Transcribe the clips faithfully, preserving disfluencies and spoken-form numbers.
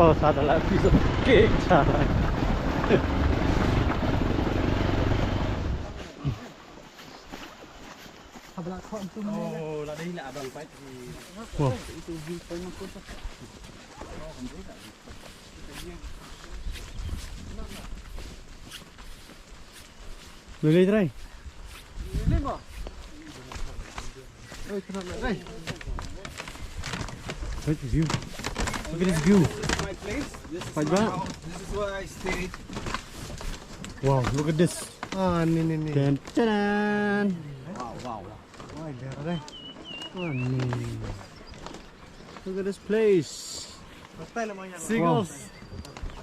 Oh, sa da la piece of cake, sa la. Oh, la dei na abang pait. Wow. Lele try. Lele mo. Oi, try, try. Look at this view. Look at this view. This is my place. This is my house. This is where I stay. Wow, look at this. Ah, ni, ni, ni. Tan, tan. Wow, wow, wow. Wah, liar deh. Ah, ni. Look at this place. Seagulls.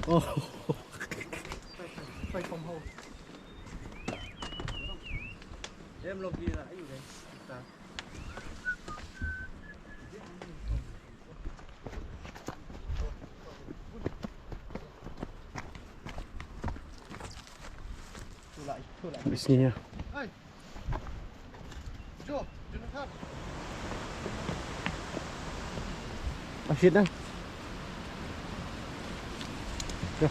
Oh. Bismillah. Hey. Jo, jo, nak. Ah, shit, ah. Jo.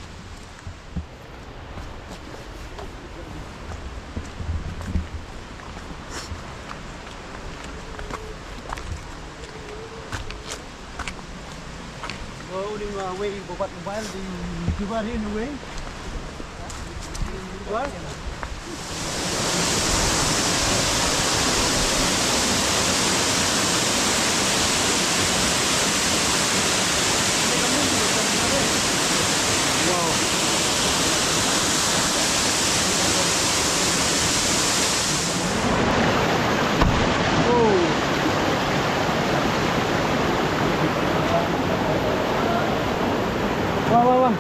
Go the way, go back mobile, the YouTuber in the way. What? Wah, wah, wah.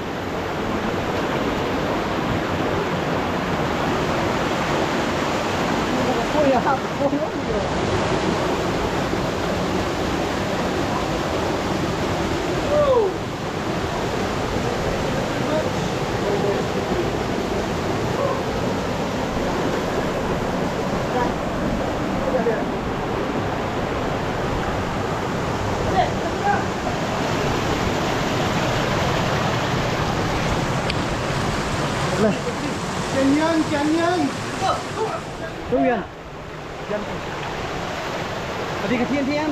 Canyon, canyon. Tuh ya. Tadi ke tian-tian.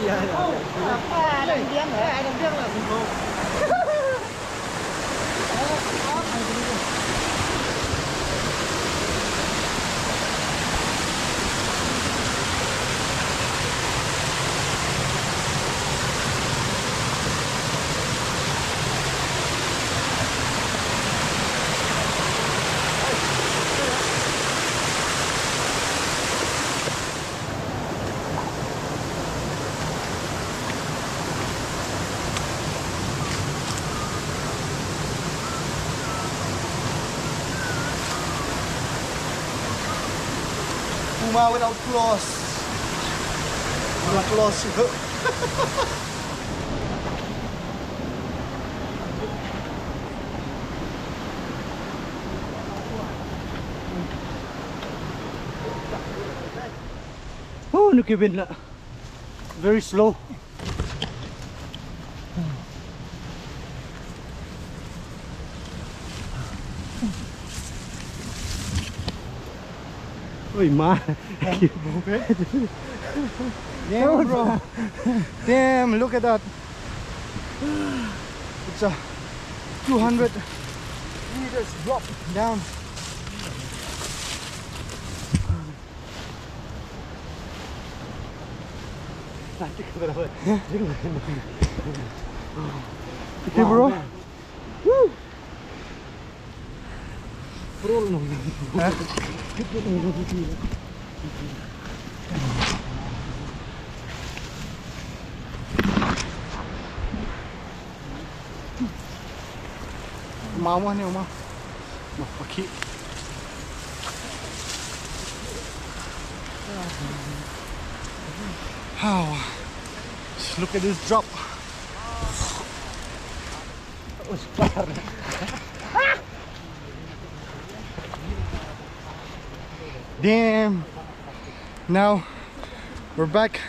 Ya, ya. Ah, ada tiang lah, ada tiang lah. Puma without clothes. Without clothes. Oh, nu kibin la. Very slow. Oi, ma. Damn, bro. Damn, look at that. It's a two hundred meters drop down. Okay, bro. Woo! Mama ni, mama. Mama, okay. How? Look at this drop. Damn. Now we're back